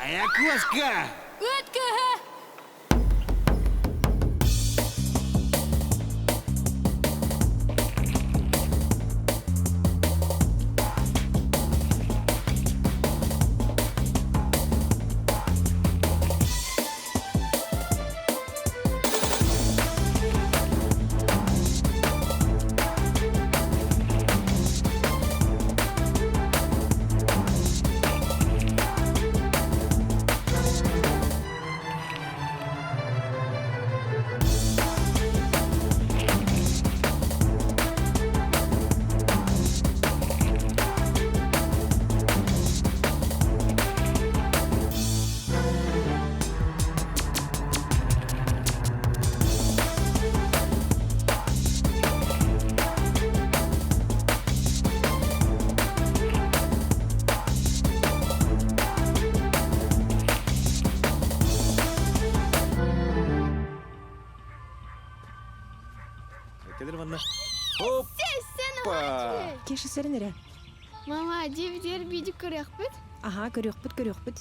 Хайа куоска! Ыт кыһа! Кэлэр манна. Оппа! Кеша сэрин эрэ. Мама, дивдер видик көрүөхпүт. Аха, көрүөхпүт, көрүөхпүт.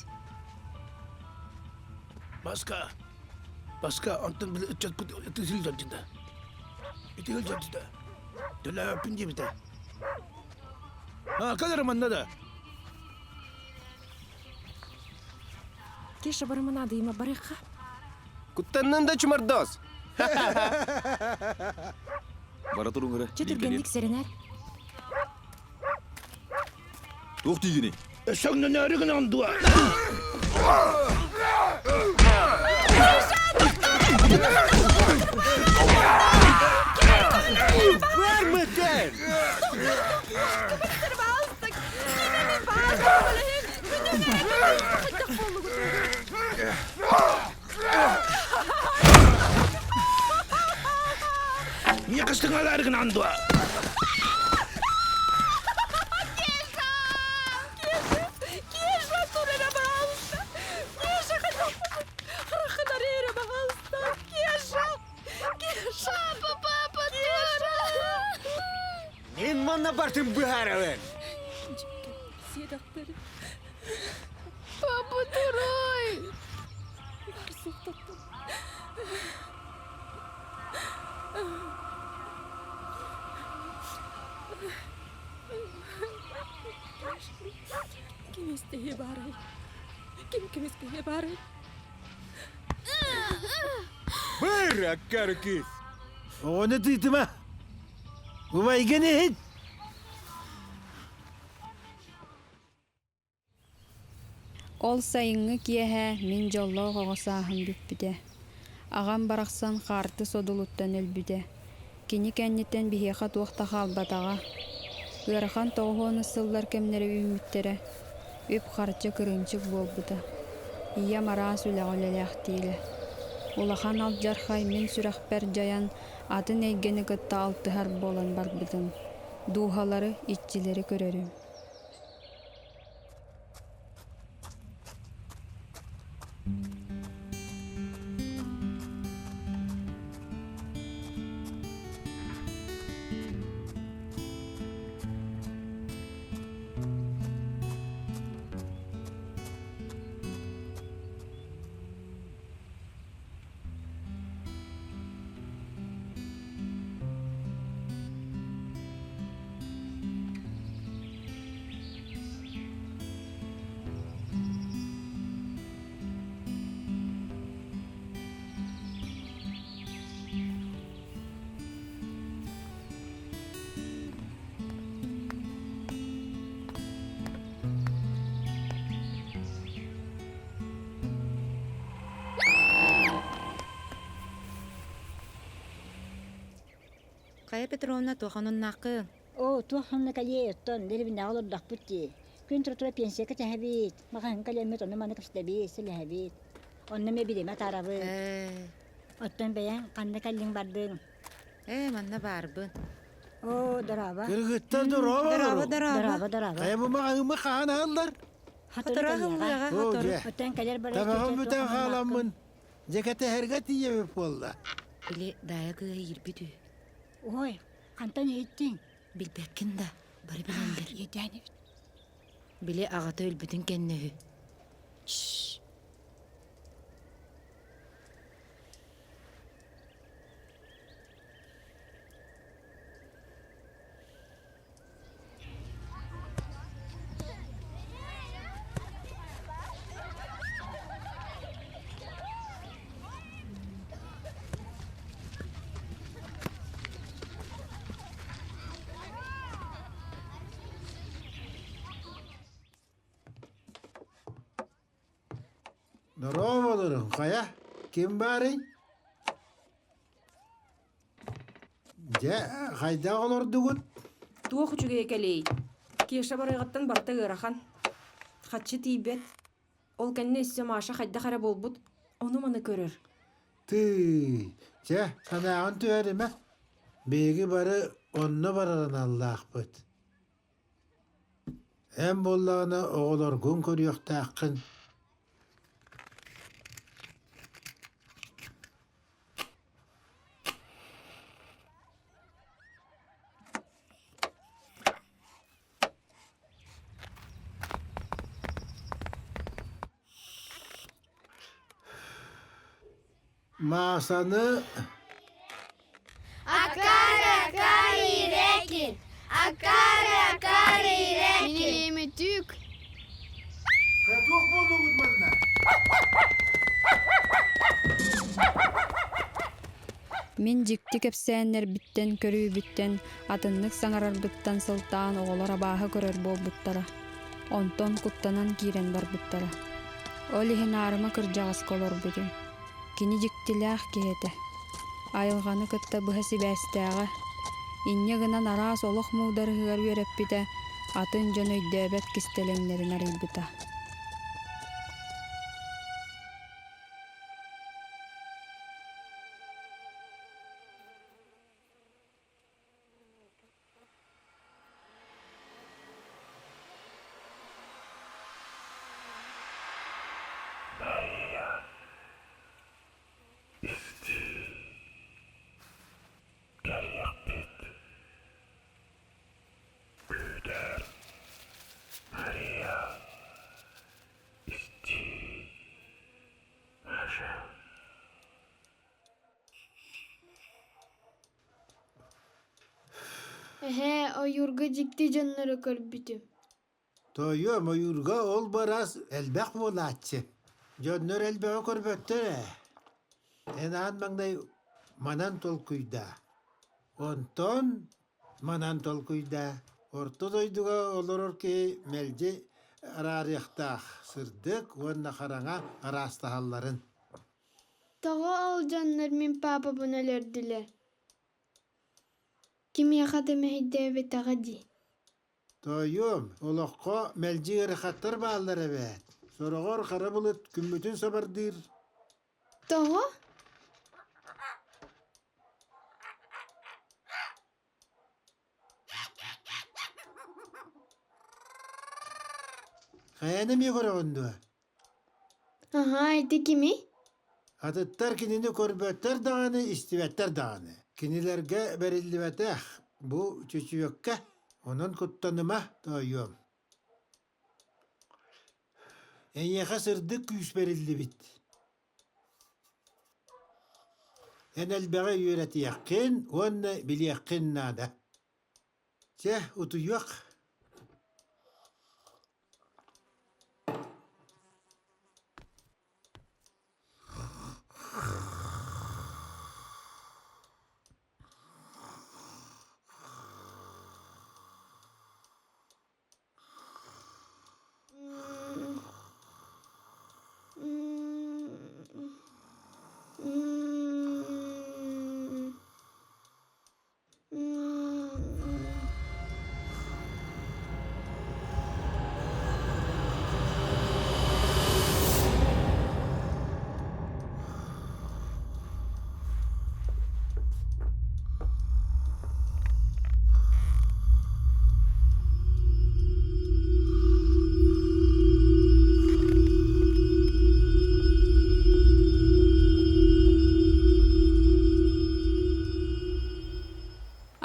Баска. Баска, онтон били ыччаппыт ытыһыл дьалдьыта. Ытыһыл дьалдьыта. Төлөөппүн диэбитэ. А, кэлэр манна да. Кеша барымына дыйма барыхха. Куттаннын да чумардос. Бара туруҥ эрэ. Чэ түргэнник сэрэнэр. Туох диигиний? Өссөҥнөнөөрү гынан дуо? Бармытын! Не кыстыңалар гынан дуо? Кеша турара баалыста. Кеша харахынарера баалыста. Кеша! Кеша! Папа, папа, Кеша! Мин манна бартын быһаарабын. Папа, турай! Ким истиһи баарай? Ким кимискиһи баарай? Быраккар кыыс. Оҕону тыытыма. Убайгын иһит. Ол сайыҥҥы киэһэ мин дьоллоох оҕо сааһым бүппүтэ. Аҕам барахсан хаарты содулуттан өлбүтэ. Кини кэнниттэн биһиэхэ туох да хаалбатаҕа. Ыарахан тоҕуһуонус сыллар кэмнэрэ үүммүттэрэ. Үп-харчы кырыымчык буолбута. Ийэм араас үлэҕэ үлэлээхтиирэ. Улахан алдьархай мин сүрэхпэр дьайан, атын эйгэни кытта алтыһар буолан барбытым. Дууһалары, иччилэри көрөрүм. Хайа Петровна туох ананнааххын? Оо, туох ханна кэлиэй оттон, дэриэбинэҕэ олордохпут дии. Күн тура-тура пенсияка тэһэбит, маҕаһыын кэлэммит ону-маны кэпсэтэбит, сэлэһэбит. Онно эмиэ бириэмэ атаарабыт. Ээ, Оттон бэйэҥ ханна кэллиҥ бардыҥ? ээ, манна баарбын. Оо, дорообо. Кыргыттар дорообо Дорообо, дорообо. Дорообо, дорообо. Хайа бу маҕаһыыммы хаһан аһаллар? Хатору Хотору кэлиэҕэ. аһыллыаҕа, Оо, хотору. дьэ. Оттон кэлэр барар Табаҕым киһи бүтэн туох хааламмын, дьэ кэтэһэргэ тиийэбит буолла. Били Даайа кыыһа иирбит үһү. Ой, хантан иһиттиҥ? Билбэккин да, бары билэллэр. Иэдээн эбит. Били аҕата өлбүтүн кэннэ үһү. Чш! Дорооболоруҥ, хайа, ким баарый? Дьэ, хайдах олордугут? Туох үчүгэйэ кэлиэй? Кеша барыаҕыттан барыта ыарахан. Хаччы тиийбэт. Ол кэннэ өссө Маша хайдах эрэ буолбут, ону-маны көрөр. Тыый, чэ, санааҕын түһэримэ. Биһиги бары онно барар аналлаахпыт. Эн буоллаҕына оҕолоргун көрүөхтээххин. Маасаны Акаары, акаары ирэкин! Акаары, акаары ирэкин! Минимитүк! Туох буолугут манна? Мин дьикти кэпсээннэрбиттэн, көрүүбүттэн, атыннык саҥарарбыттан сылтаан оҕолор абааһы көрөр буолбуттара. Онтон куттанан киирэн барбыттара. Ол иһин аарыма кырдьаҕаска олорбутум. Кини дьиктилээх киһи этэ. Айылҕаны кытта быһа сибээстээҕэ. Инньэ гынан араас олох муударыһыгар үөрэппитэ, атын дьон өйдөөбөт кистэлэҥнэрин арыйбыта. Мария, истии, кэлиэхпит, күүтэр Мария, истии, Маша. Эһээ, ойуурга дьикти дьоннору көрбүтүм. Тоойуом, ойуурга ол бараас элбэх буолааччы. Дьоннор элбэҕи көрбөттөр ээ. Эн аан маҥнай манан толкуйдаа. Онтон манан толкуйдаа. Орто дойдуга олорор киһи мэлдьи араарыахтаах сырдык уонна хараҥа араастаһалларын. Тоҕо ол дьоннор мин паапабын өлөрдүлэр? Кимиэхэ да мэһэйдээбэтэҕэ дии. Тоойуом, олоххо мэлдьи ыарахаттар бааллар эбээт. Сороҕор хара былыт күммүтүн сабардыыр. Тоҕо? Хайаны эмиэ көрөҕүн дуо? Аһаа, ити кимий? Атыттар кинини көрбөттөр даҕаны, истибэттэр даҕаны. Кинилэргэ бэриллибэтэх бу чөчүөккэ, онон куттаныма, тоойуом. Эйиэхэ сырдык күүс бэриллибит. Эн элбэҕи үөрэтиэххин уонна билиэххин наада. Чэ, утуйуох.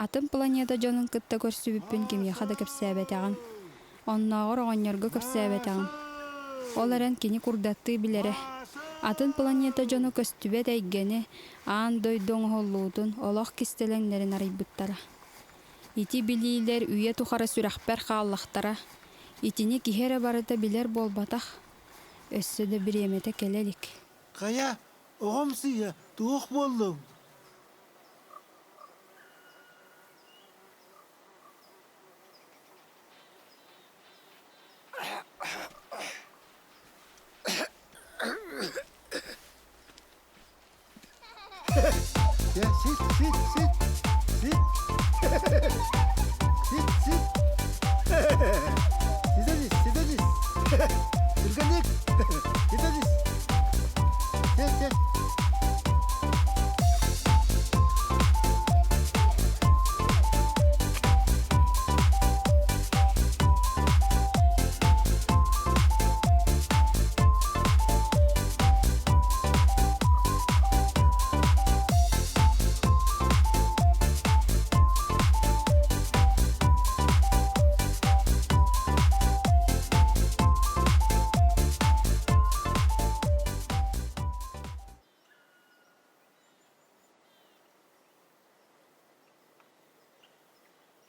Атын планета дьонун кытта көрсүбүппүн кимиэхэ да кэпсээбэтэҕим. Оннооҕор оҕонньорго кэпсээбэтэҕим. Ол эрэн кини курдаттыы билэрэ. Атын планета дьоно көстүбэт эйгэни, аан дойду оҥоһуллуутун, олох кистэлэҥнэрин арыйбыттара. Ити билиилэр үйэ тухары сүрэхпэр хааллахтара. Итини киһи эрэ барыта билэр буолбатах. Өссө да бириэмэтэ кэлэ илик. Хайа, оҕом сыыһа, туох буоллуҥ?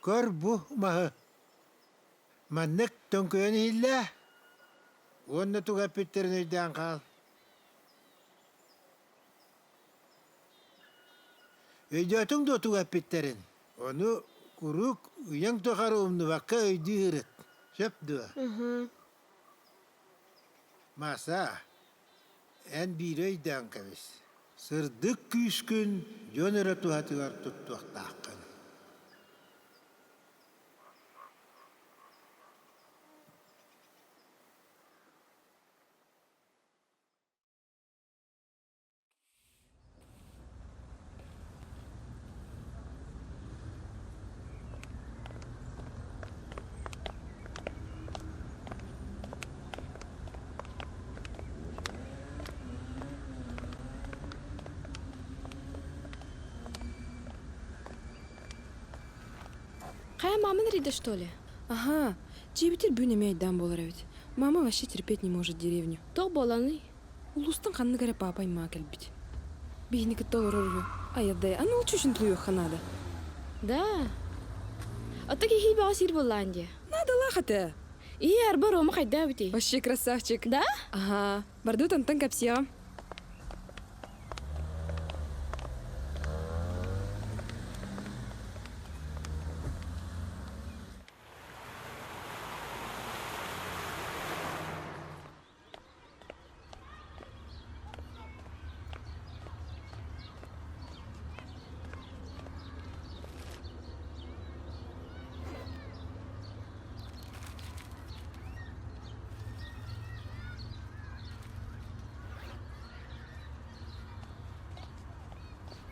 Көр бу маһы. Маннык төҥкөйөн иһиллээ. Уонна тугу эппиттэрин өйдөөн хаал. Өйдөөтүҥ дуо тугу эппиттэрин? Ону куруук үйэҥ тухары умнубакка өйдүү сырыт. Сөп дуо? Маса, эн биири өйдөөн кэбис. Сырдык күүскүн дьон эрэ туһатыгар туттуохтааххын. Хайа мамын рейде, что ли? Ага, дьиэбитир бүгүн эмиэ айдаан буолар эбит. Мама вообще терпеть не может деревню. Тоҕ буоланый? Улуустан ханнык эрэ паапа аймаҕа кэлбит. Биһини кытта олорор үһү. Айардай, аны лучше очень тлуйуохха наада. Да. А так киһи бөҕө сиир буоллаан дии. Наадалаах этэ. Ии, арба Рома хайдаа эбитий? Вообще красавчик. Да? Ага. Бардыбыт онтон кэпсиэҕим.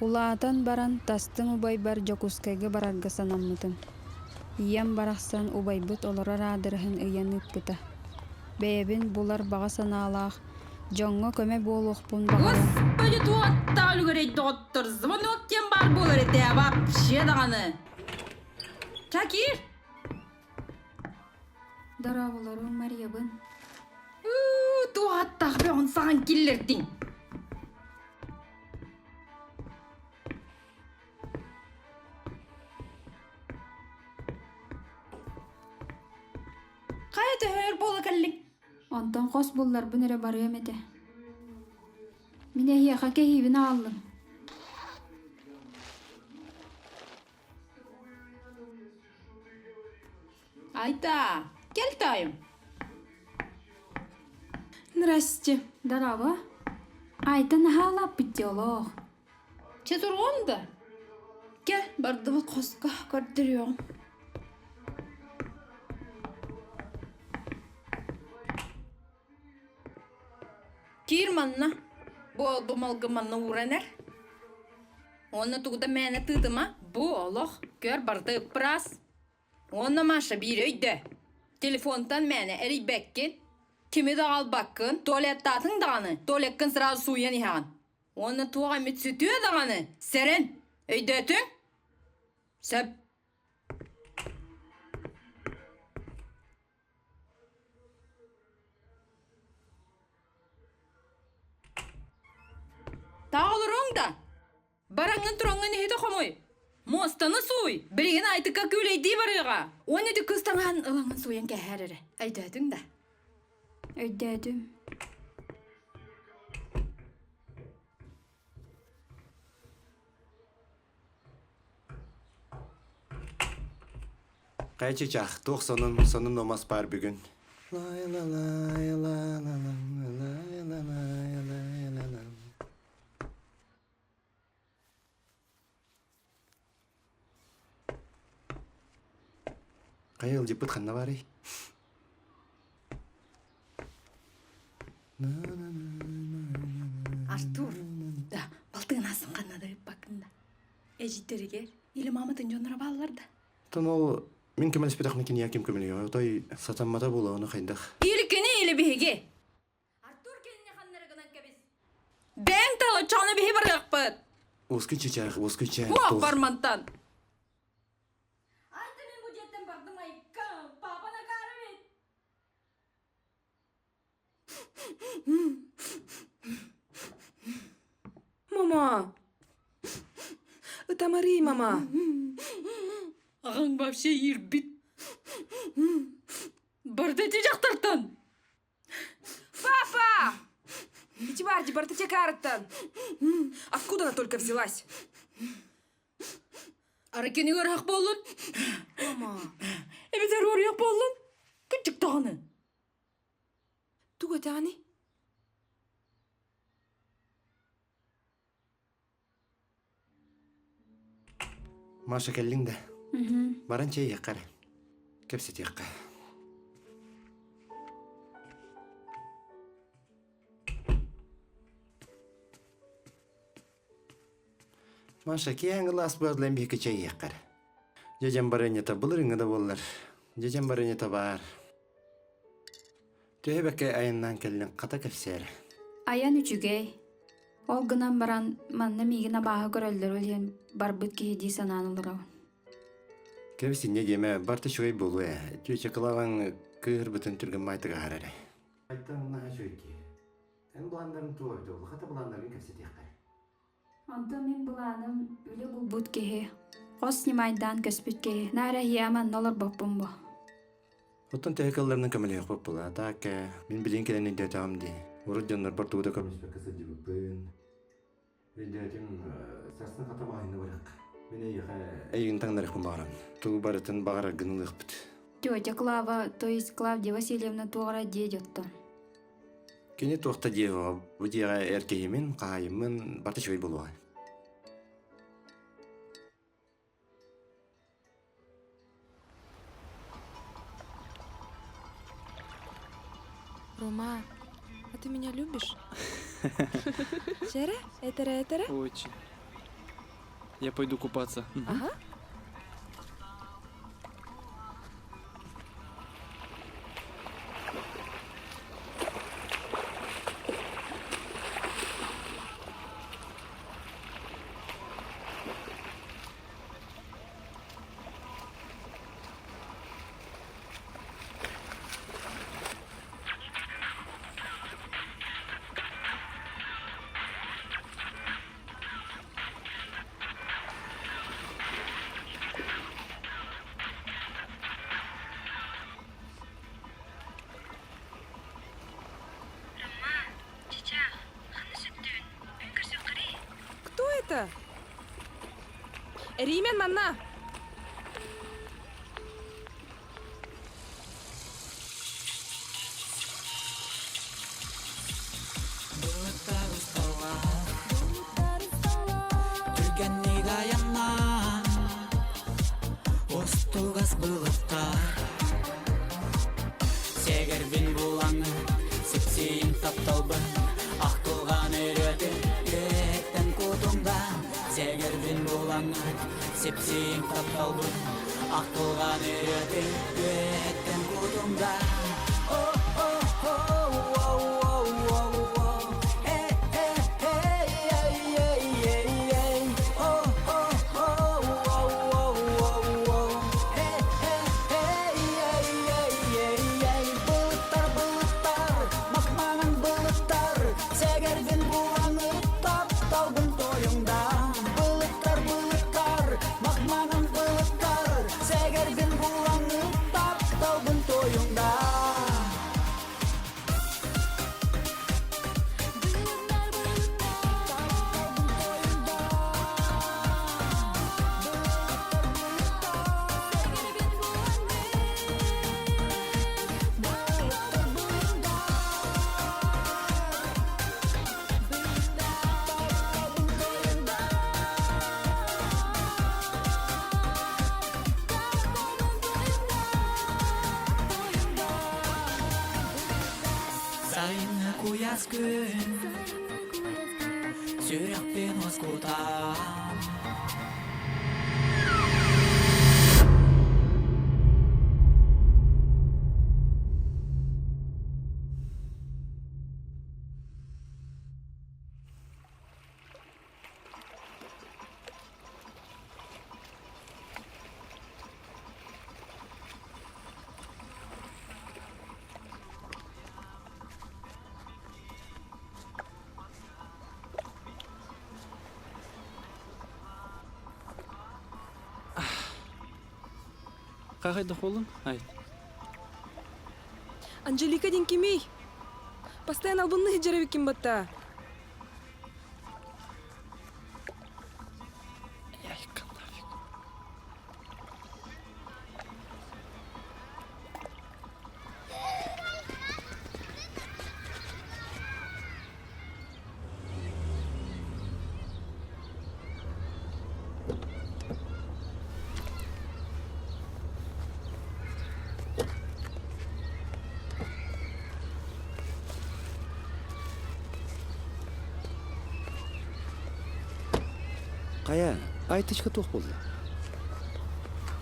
Улаатан баран тастыҥ убайбар Дьокуускайга барарга санаммытым. Ийэм барахсан убайбыт олорор аадырыһын ыйан ыыппыта. Бэйэбин булар баҕа санаалаах, дьоҥҥо көмө буолуохпун баҕаран Господи, туоттаах үлүгэрэй доҕоттор, звонок диэн баар буолар этэ, вообще даҕаны. Чакир! Дорооболоруҥ, Мариябын. Туоттаах бөҕүн саҕан киллэрдиҥ. Хайа төһөр буола кэллиҥ? Онтон хос булларбын эрэ барыам этэ. Мин эһиэхэ кэһиибин аҕаллым. Айта, кэл таайым. Здрасте. Дорообо. Айта наһаалааппыт дии олох. Чэ туруом да. Кэл, бардыбыт хоско көрдөрүөҕүм. Киир манна. Бу олбу малгы манна ууран эр. Уонна тугу да мээнэ тыытыма. Бу олох көр барыта ыппыраас. Уонна Маша биир өйдөө. Телефонтан мээнэ эрийбэккин, кими да аҕалбаккын, туалеттаатыҥ даҕаны, туалеккын сразу сууйан иһэҕин. Уонна туох эмит сүтүө даҕаны, сэрэн, өйдөөтүҥ? Сөп. Таах олоруоҥ да? Бараҥҥын тураҥҥын иһитэ хомуй. Муостаны сууй. Билигин Айтыкка күүлэйдии барыаҕа. Уонна ити кыыс таҥаһын ылаҥҥын сууйан кээһээр эрэ. Өйдөөтүҥ да? Өйдөөтүм. Хайа чычах, туох сонун, сонун номас баар бүгүн? Лай ла лай ла ла ла лай ла лай лай ла ла. Хайа ыалдьыппыт ханна баарый? Артур, да, балтыгын асын ханна да ыппаккын да. Эжиттэригэр или маматын дьонноро бааллар да. Оттон ол мин көмөлөспөтөхпүнэ киниэхэ ким көмөлөһүө? Отой сатаммата буолуо, ону хайдах? Или кини, или биһиги. Артур кинини ханнары гынан кэбис. Бэйэҥ тал, оччоҕуна биһи барыахпыт. Уоскуй чычаах, уоскуй чээн. Туох бармантан? Айта мин бу дьиэттэн бардым айкам, папа накаара эбит. Мама! Ытамарый, мама! Аҕаҥ вообще иирбит. Барда ити дьахтартан. Папа! Ити бар барта текарыттан. Откуда она только взялась? Аракени ыарах буоллун. Мама. Эбэтэр уоруйах буоллун. Кырдьык даҕаны. Тугу этэҕиний? Маша кэллиҥ да? Баран чэй иһиэххэ эрэ. Кэпсэтиэххэ. Маша, киэһэҥ ылаас быадлан биһиги чэй иһиэххэ эрэ. Дьэдьэн барыанньата былырыыҥҥы да буоллар. Дьэдьэн барыанньата баар. Төһө бэккэ айаннаан кэллиҥ, хата кэпсээ эрэ. Айан үчүгэй. Ол гынан баран, манна миигин абааһы көрөллөрө диэн барбыт киһи дии санаан олоробун. Кэбис инньэ диэмэ, барыта үчүгэй буолуо ээ. Тетя Клаваҥ кыыһырбытын түргэн баайтык аһар эрэ. Айтан наһаа үчүгэй киһи. Эн былааннарыҥ туох эбитэ буолла? Хата былааннаргын кэпсэтиэххэ. Онтон мин былааным үлэ булбут киһи, хос снимайдаан көспүт киһи, наар эһиэхэ манна олорбоппун бу. Оттон төһө кылларынан көмөлөһүөхпүт буолла. Так, мин билигин кэлэн өйдөөтөҕүм дии. Урут дьоннорбор тугу да көмөлөспөккө сылдьыбыппын. Өйдөөтүм, сарсын хата маҕаһыыҥҥа барыахха. Мин эйиэхэ эйигин таҥнарыахпын баҕарабын. Тугу барытын баҕараргын ылыахпыт. Тетя Клава, то есть Клавдия Васильевна туох эрэ диэ дьоттон. Кини туох да диэ бу дьиэҕэ эр киһимин, хаһаайыммын барыта үчүгэй буолуоҕа. Рома, а ты меня любишь? Шера, этера, этера? Очень. Я пойду купаться. Ага. Кто это? Римен манна! Түргэнник айаннаан Устугас былыттар Сэгэрбин булаҥы Сипсийин тапталбын Ахтылҕан өрүөтүн Үөһэттэн кутуҥдан Сэгэрбин булаҥы Сипсийин тапталбын Ахтылҕан өрүөтүн Үөһэттэн кутуҥдан Былыттар, былыттар, махманан былыттар, сэгэрбин буланып тапталбын тойуңда. Былыттар, былыттар, махманан былыттар, сэгэрбин буланып тапталбын тойуңда. Сайыҥҥы куйаас күн сүрэхпин уоскутан Хахайда холун? Айт. Анжелика дин кимий? Постоянно албынны хиджеребиккин батта. Яйка нафиг. Хайа, Айтычка туох буолла?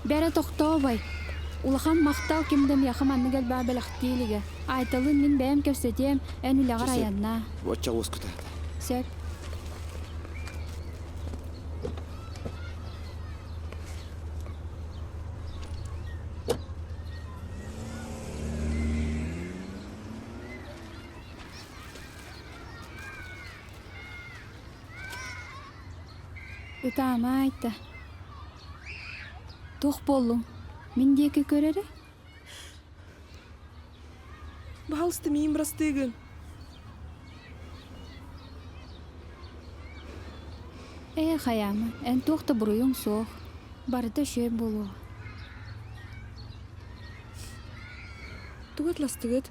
Бэрэ тохтообай. Улахан махтал ким да миэхэ маннык элбэҕи бэлэхтии илигэ. Айталыын мин бэйэм кэпсэтиэм, эн үлэҕэр Чэ, сөп. айаннаа. Оччоҕо уоскутаата. Сөп. Ытаама Айта. Туох буоллуҥ? Мин диэки көр эрэ. Баһалыста миин бырастыыгын. Ээ, хайаама, эн туох да буруйуҥ суох. Барыта үчүгэй буолуоҕа. Тугу атластыгыт?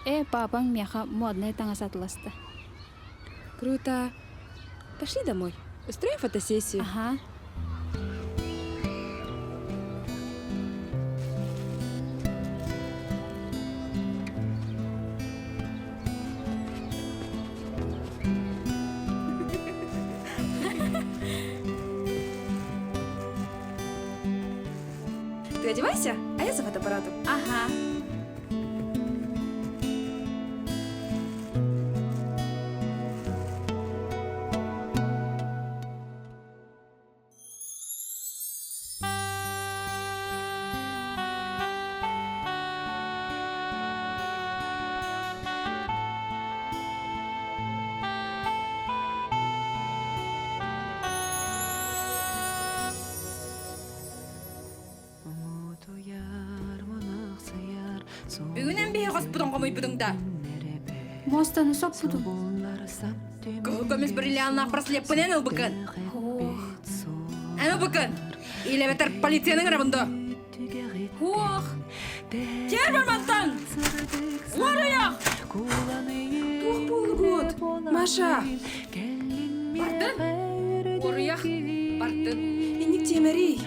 Ээ, паапаҥ миэхэ моднай таҥас атыласта. Круто. Пошли домой. Устроим фотосессию. Ага. Ты одевайся, а я за фотоаппаратом. Ага. Бүгүн эн биһи хоспутун хомуйбутуҥ да? Муостаны соппутум. Кыһыл көмүс бриллианнаах браслеппын эн ылбыккын. Эн ылбыккын. Илэбэтэр полицияны ыҥырабын дуо? Ох! Кэр бармантан! Уоруйах! Туох буолугут? Маша! Бардын! Уоруйах! Бардын! Инник тиэмэрий!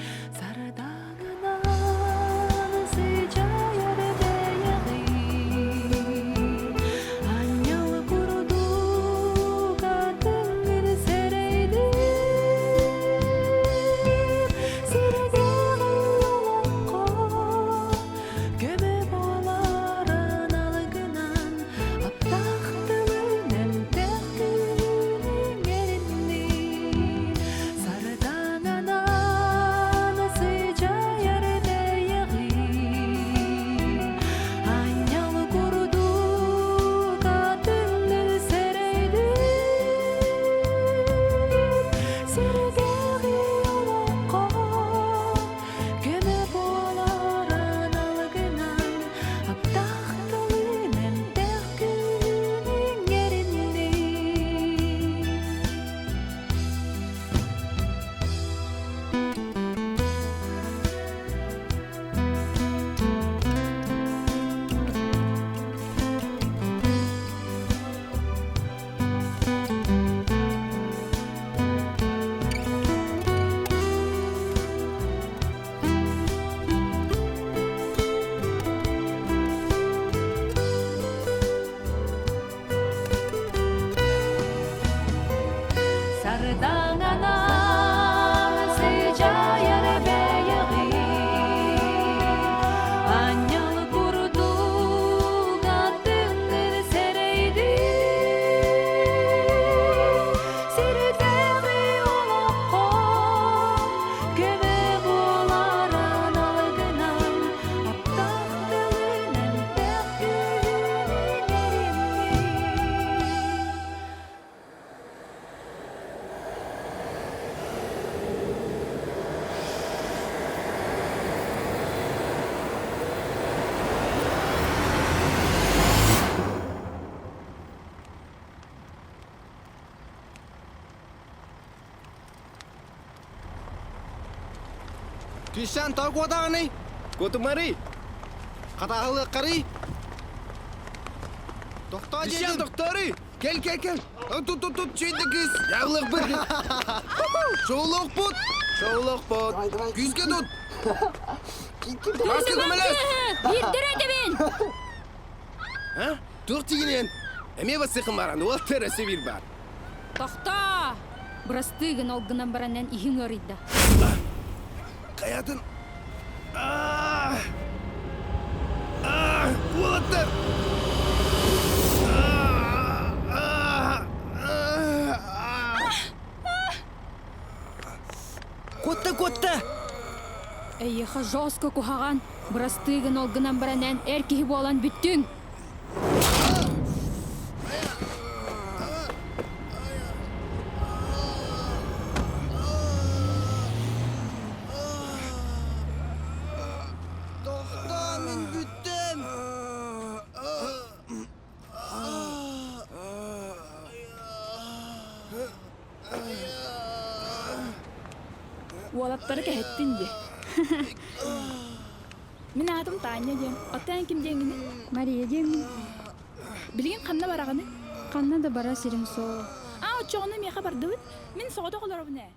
Түшан тау куотаҕыный? Куотумарый? Хатааһылыаххарый? Тохтоо диэтим. тохтоорый! Кел, кел, кел! Тут, тут, тут, чүйді кыз! Явлықпыт! Шоулоқпут! Шоулоқпут! Күүске тут! Маска көмөлөс! Биирдэр этэбин! А? Туох тигинен? Эмиэ бассыхым баран, уол төрөсө биир бар. Тохтоо! Бырастыы гын ол гынан баран эн иһиҥ ыарыйда. Хайатын? Аа! Аа! Уолаттар! Куотта, куотта! Эйиэхэ жестко куһаҕан, бырастыы гын ол гынан баран эн эр киһи буолан бүттүҥ! Тохтоо, мин бүттүм! Уолаттары кэһэттин дии. Мин аатым Таня диэн. Оттон эн ким диэҥҥиний? Мария диэммин. Билигин ханна бараҕыный? Ханна да бара сирим суох. Аа, оччоҕуна миэхэ бардыбыт. Мин соҕотох олоробун ээ.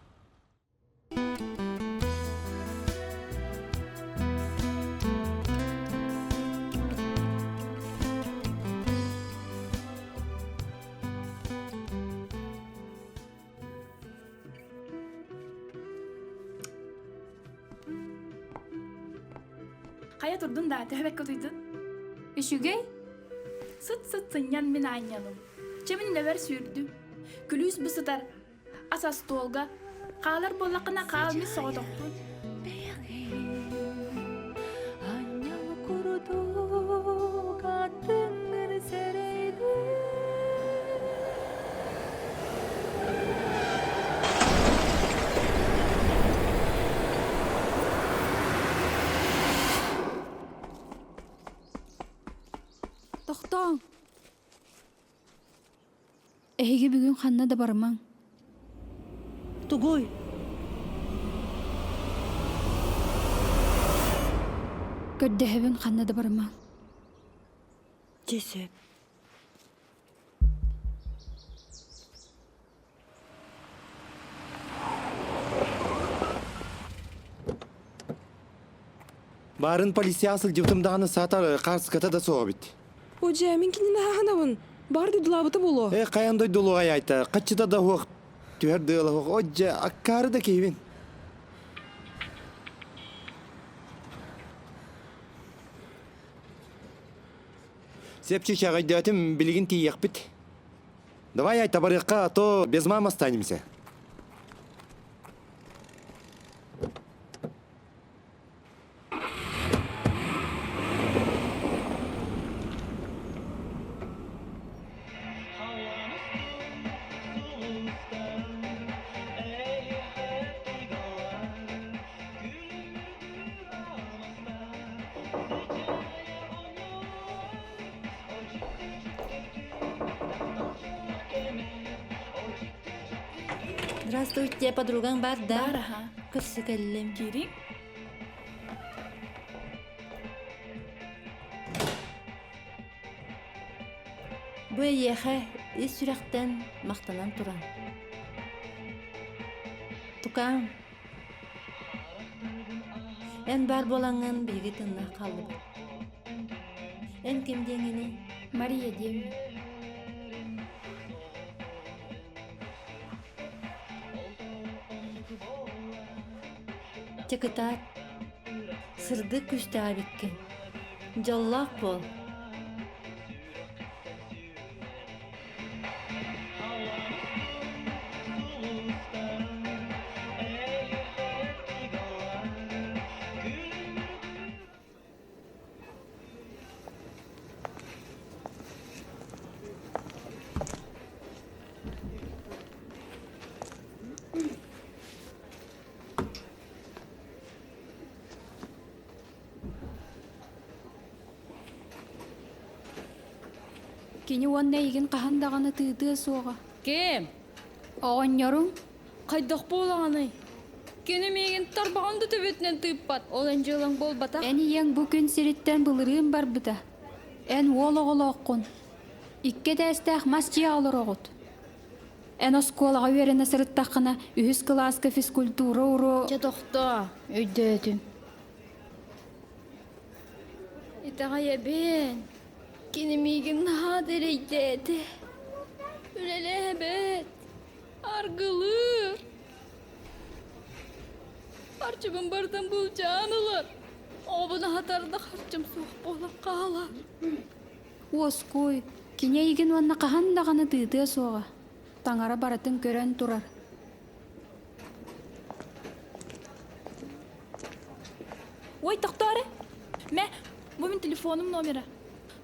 Хайа турдун да, төһө бэккэ утуйдун? Үчүгэй? Сыт-сыт сынньан мин аанньалым. Чэ мин үлэбэр сүүрдүм. Күлүүс бу сытар. Ас остуолга. Хаалар буоллаххына хаал мин соҕотохпун. Тохтооҥ! Эһиги бүгүн ханна да барымаҥ. Тугуй? Көрдөһөбүн ханна да барымаҥ. Дьэ сөп. Баарын полицияҕа сылдьыбытым даҕаны саатар хаарската да суох эбит. О дьэ, мин кинини хаһанабын. Баар дойдулаабыта буолуо. Э, хайан дойдулуҕай айта, хаччыта да суох, түһэр дыала суох. О дьэ, аккаары да киһибин. Сепчи чаҕайдаатым, билигин тиийиэхпит. Давай айта барыахха, а то без мамы останемся. Здравствуйте, подругаң бар да? Бар, аха. Көрсө кэллим. Киириҥ. Бу эйиэхэ ис сүрэхтэн махтанан туран. Тукаам, эн баар буолаҥҥын биһиги тыннаах хааллыбыт. Эн ким диэҥҥиний? Мария диэммин. Чэ кытаат, сырдык күүстээх эбиккин. Дьоллоох буол. Кини уонна эйигин хаһан даҕаны тыытыа суоҕа. Ким? Оҕонньоруҥ Хайдах буолаҕыный? Кини миигин тарбаҕын да төбөтүнэн тыыппат. Ол эн дьыалаҥ буолбатах. Эн ийэҥ бу күн сириттэн былырыын барбыта. Эн уол оҕолооххун. Икки этээстээх мас дьиэҕэ олороҕут. Эн оскуолаҕа үөрэнэ сырыттаххына, үһүс кылааска физкультура уруо... Чэ тохтоо, өйдөөтүм. Итэҕэйэбин. Кини миигин наһаа да эрэйдээтэ. Үлэлээбэт. Аргылыыр. Харчыбын барытын былдьаан ылар. Оҕобун аһатар да харчым суох буолан хаалар. Уоскуй, кини эйигин уонна хаһан даҕаны тыытыа суоҕа. Таҥара барытын көрөн турар. Ой, тохтоо эрэ. Мэ, бу мин телефонум номера.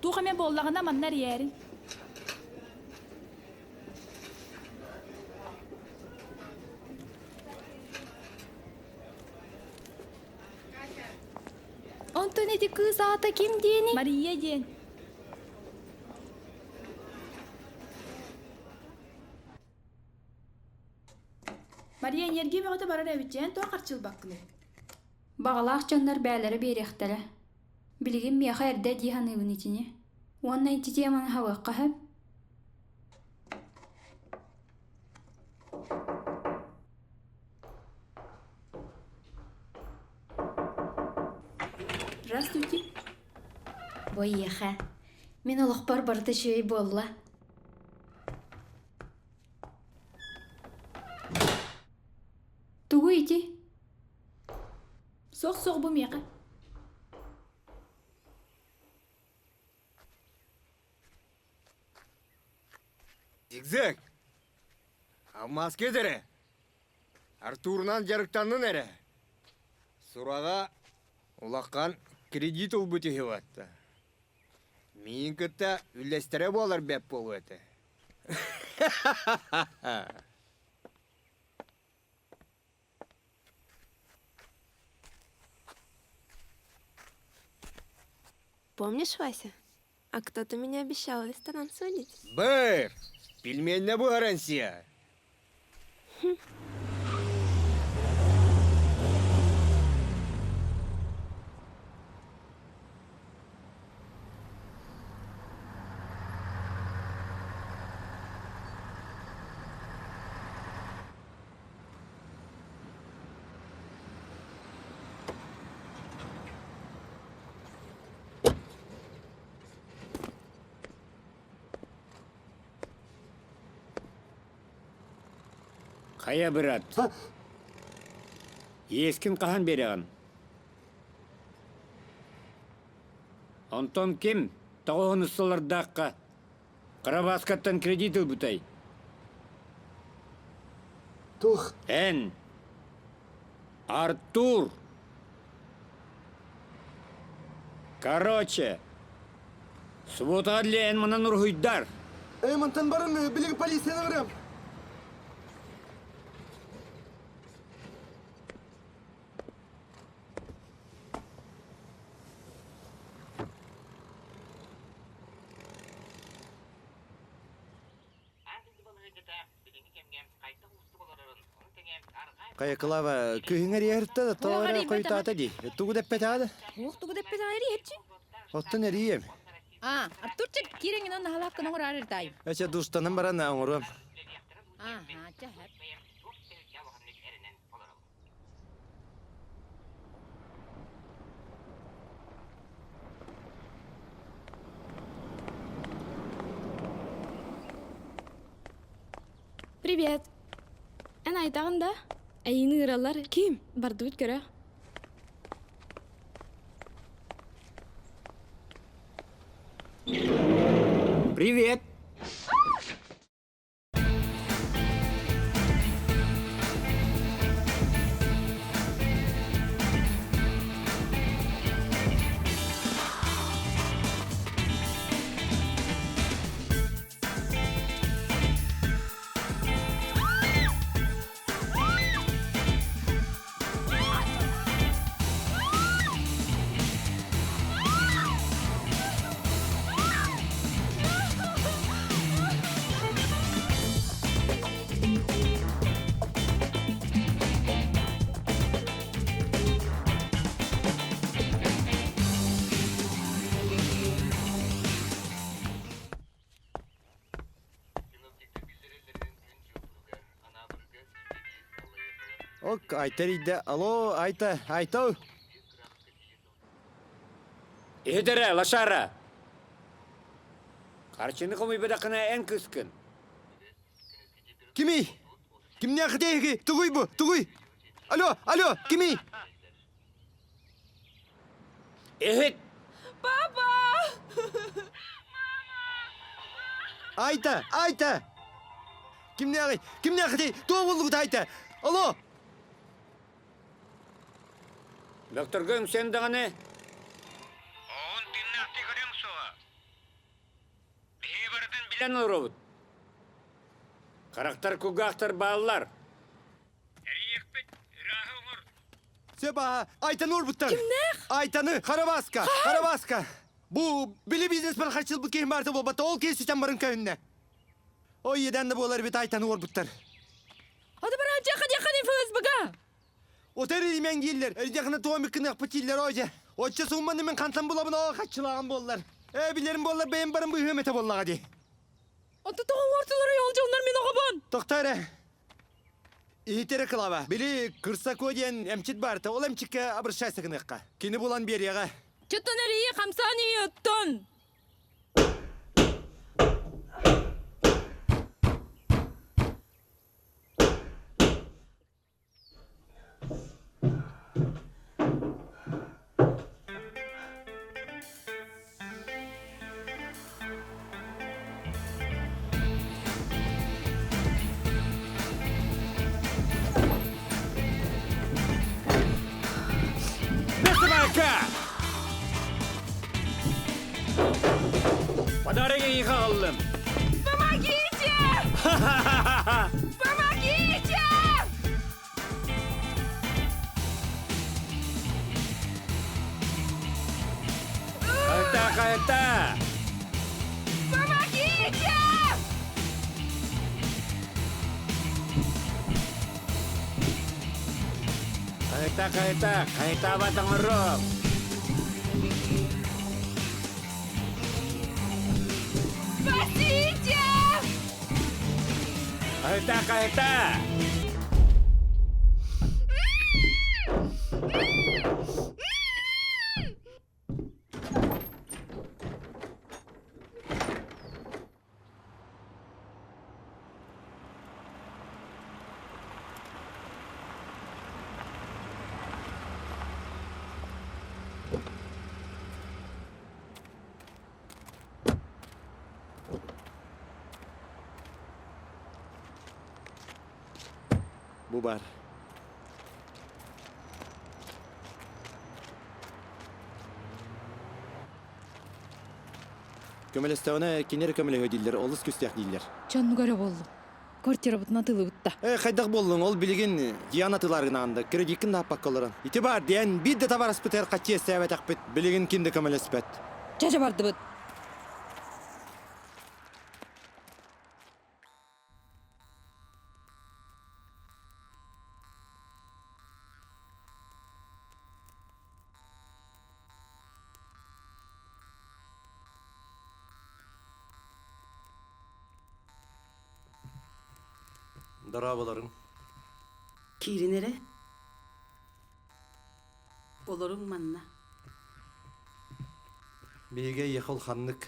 Туох эмэ буоллаҕына манна эрийээрин. Онтон ити кыыс аата ким диэний? Мария диэн. Мария энергия бөҕөтө барар эбит дьээн туох харчылбаккыный? Баҕалаах дьоннор бээлэрэ биэриэхтэрэ. Билигин миэхэ эрдэ дии саныыбын итини. Уонна ити теманы хабыахха сөп. Здравствуйте. Бу эйиэхэ. Мин олохпор барыта үчүгэй буолла. Тугу ити? Суох-суох бу миэхэ. Зигзаг! Алмазка эрэ. Артурунан дьарыктаннын эрэ. Сураҕа улахан кредит ылбыт үһү батта. Миин кытта үллэстэрэ буолар бэп буолуо этэ. Помнишь, Вася? А кто-то меня обещал в ресторан сводить. Быр! Пельменне буһаран сиэ. Хайа, брат. Иэскин хаһан биэрэҕин? Онтон ким тоҕуһун усталардаахха Карабаскаттан кредит ылбытай? Тух. Эн. Артур. Короче, субботаҕа эн манан уруһуйдар. Эй, мантан баран билигин полицияны ыҥырыам. Хайа Клава, күһүҥэр иһэртэ да тоҕо эрэ хойутаата дии. Тугу да эппэтэҕэ да? Уох тугу да эппэтэҕэ эрийэччи. Оттон эрийиэм. А, Артурчик, киирэҥин онно халааккын оҥороор ыртаайым. Эчэ дустанан баран оҥоруом. Аха, чэ хэп. Привет. Эн айтаҕын да? Эйиини ыҥыраллар. Ким? Бардыбыт көрө. Привет! Ок, Айта эрийдэ. Алло, Айта, Айта. Иһит эрэ, лошара! Харчыны хомуйбатаххына эн кыыскын. Кимий? Кимнээх эһиги? Тугуй бу? Тугуй? Алло, алло, кимий? Иһит! Папа! Айта, Айта! Кимнээҕий? Кимнээхитий? Туох буоллугут Айта? Алло! Докторга үҥсэн даҕаны билэн олоробут. Харахтар кулгаахтар бааллар. Сөп аха, Айтаны урбуттар. Кимнээх? Айтаны, Харабаска, Харабаска. Бу били бизнес бар харчылбыт киһи барта буолбата, ол киһи сүтэн барын көһүннэ. Ой, еден да буолар бит Айтаны уорбуттар. Аты бараачча хадиахани ФСБга! Отер имен дииллэр, эрдяхына туомик кыныахпыт дииллэр оже. Оччо сумманы мен хантан булабын оо хаччылааҕым буоллар. Ээ билэрим буоллар бэйэм баран быыһыам этэ буоллаҕа дии. Онто тоҕо уортулары йолдьоннор мин оҕобун! Тохто эрэ. Иһит эрэ Клава. Били Кырсако диэн эмчит баарта, ол эмчиккэ обращайся гыныахха. Кини булан биэриэҕэ. Чыттан эрийи хамсаан оттон! Бесыбайка! Подарок эйиэхэ аҕаллым. Помогите! Помогите! Хайта, хайта! Помогите! Хайта, хайта, хайта батаҥырым! Спасите! Хайта, хайта! Бу бар. Көмөлөстөҕүнэ кинилэр көмөлөһүө дииллэр, олус күстээх дииллэр. Чоннуга эрэ буоллум. Квартирабытын атыылыбытта. Э, хайдах буоллуҥ, ол билигин Диана атыылааргынаанда кредиккин да аппакка олорон. Ити баар диэн биир да табаарыспытыгар хаччы иэстээбэтэхпит, билигин ким да көмөлөспөт. Чэ-чэ бардыбыт. Дорооболоруҥ. Киирин эрэ. Олоруҥ манна. Биһиги эйиэхэ улаханнык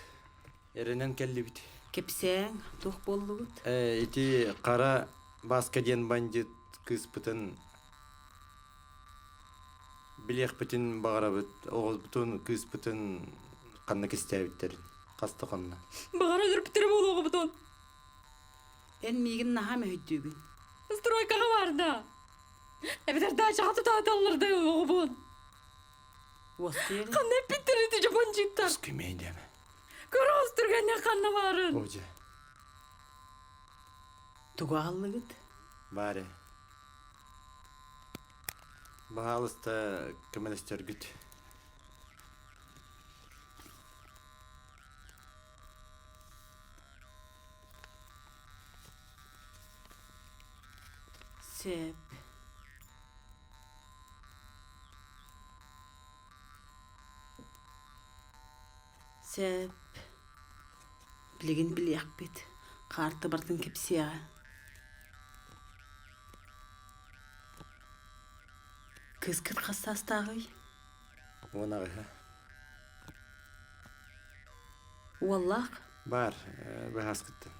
эрэнэн кэллибит. Кэпсээҥ, туох буоллугут? Э, ити хара Бааска диэн бандьыт кыыспытын билиэхпитин баҕарабыт. Оҕобутун, кыыспытын ханна кистээбиттэрин, хас да хонно. Баҕара өлөрбүттэрэ буолуоҕубутун. Эн миигин наһаа мөһүйдүүгүн. Стройкаҕа барда. Эбэтэр даачаҕа тутааталлар да оҕобун. Уоскуйар. Ханна эппиттэр ити дьопончиктар? Күмэй диэмэ. Көрөҕүс түргэнник ханна баарын. Одьэ. Тугу аҕаллыгыт? Баар ээ. Баһаалыста көмөлөстөргүт. Сөп. Сөп. Билигин билиэхпит. Хаарты бартын кэпсиэҕэ. Кыыскыт хас саастааҕый? 18. Уоллаах? Бар, быһааскыттан.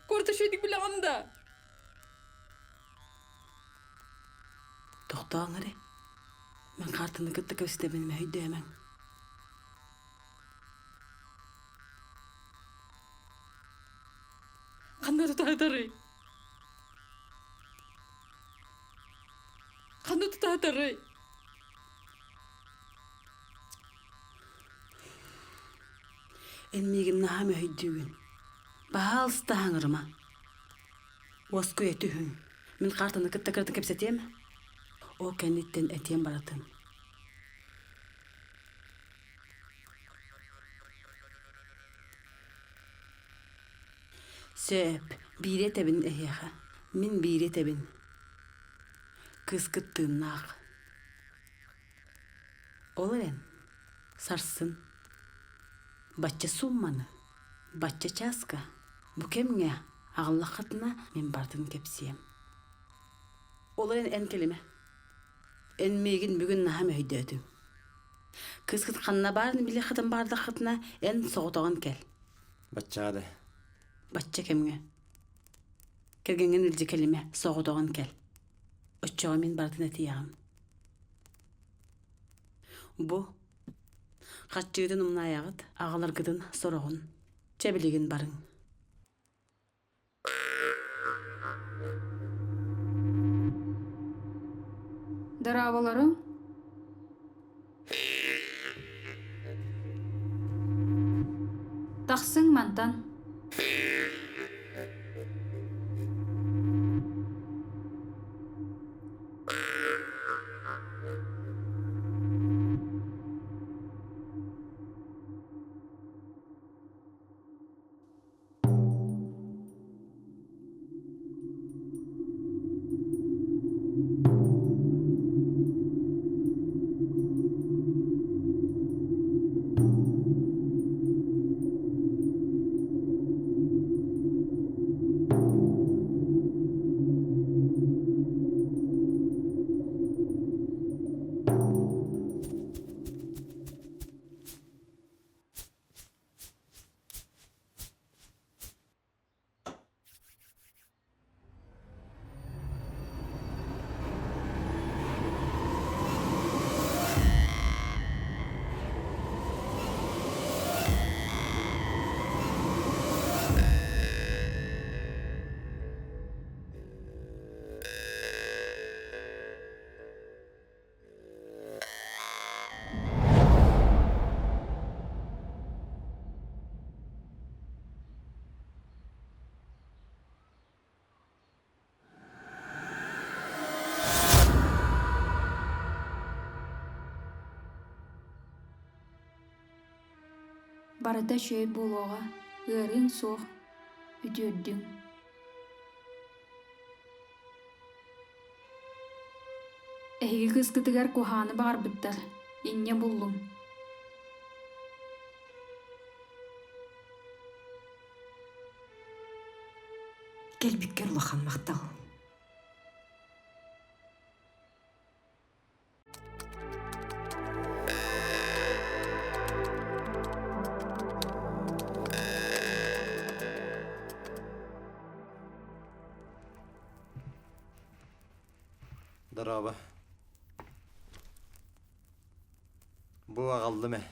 Курта шөйдік билэҕин да? Тохтооҥ эрэ. Мин хаартыны кытта кэпсэтэбин мэһэйдээмэҥ. Ханна тутаатарый? Ханна тутаатарый? Эн миигин наһаа мөһөйдүүгүн. Баһаалыста хаҥырыма. Уоскуйа түһүҥ. Мин хаартаны кытта кырата кэпсэтиэм. Ол кэнниттэн этиэм барытын. Сөп, биири этэбин эһиэхэ. Мин биири этэбин. Кыыскыт тыыннаах. Ол эрэн, сарсын бачча суумманы, бачча чааска, бу кэмҥэ аҕаллаххытына мин барытын кэпсиэм. Ол эрэн эн кэлимэ. Эн миигин бүгүн наһаа мөһөйдөөтүҥ. Кыыскыт ханна баарын билиэххитин баҕардаххытына, эн соҕотоҕун кэл. Баччаҕа да. Бачча кэмҥэ. Кэргэҥҥин илдьэ кэлимэ, соҕотоҕун кэл. Оччоҕо мин барытын этиэҕим. Бу хаччыытын умнаайаҕыт, аҕаларгытын сороҕун. Чэ билигин барыҥ. Дорооболоруҥ. Тахсыҥ мантан. Барыта үчүгэй буолуоҕа, ыарыыҥ суох, үтүөрдүҥ. Эһиги кыыскытыгар куһаҕаны баҕарбыттар, инньэ буллум. Кэлбиккэр улахан махтал. Дорообо. Бу аҕаллым ээ.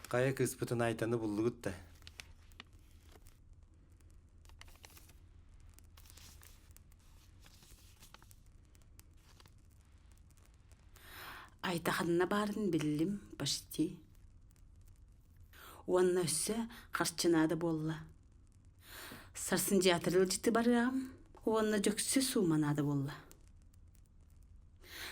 Хайа кыыспытын Айтаны буллугут да? Айта ханна баарын биллим почти. Уонна өссө харчынаада буолла. Сарсын театр ыалдьыты барыаҕым уонна дьөксө суума наада буолла.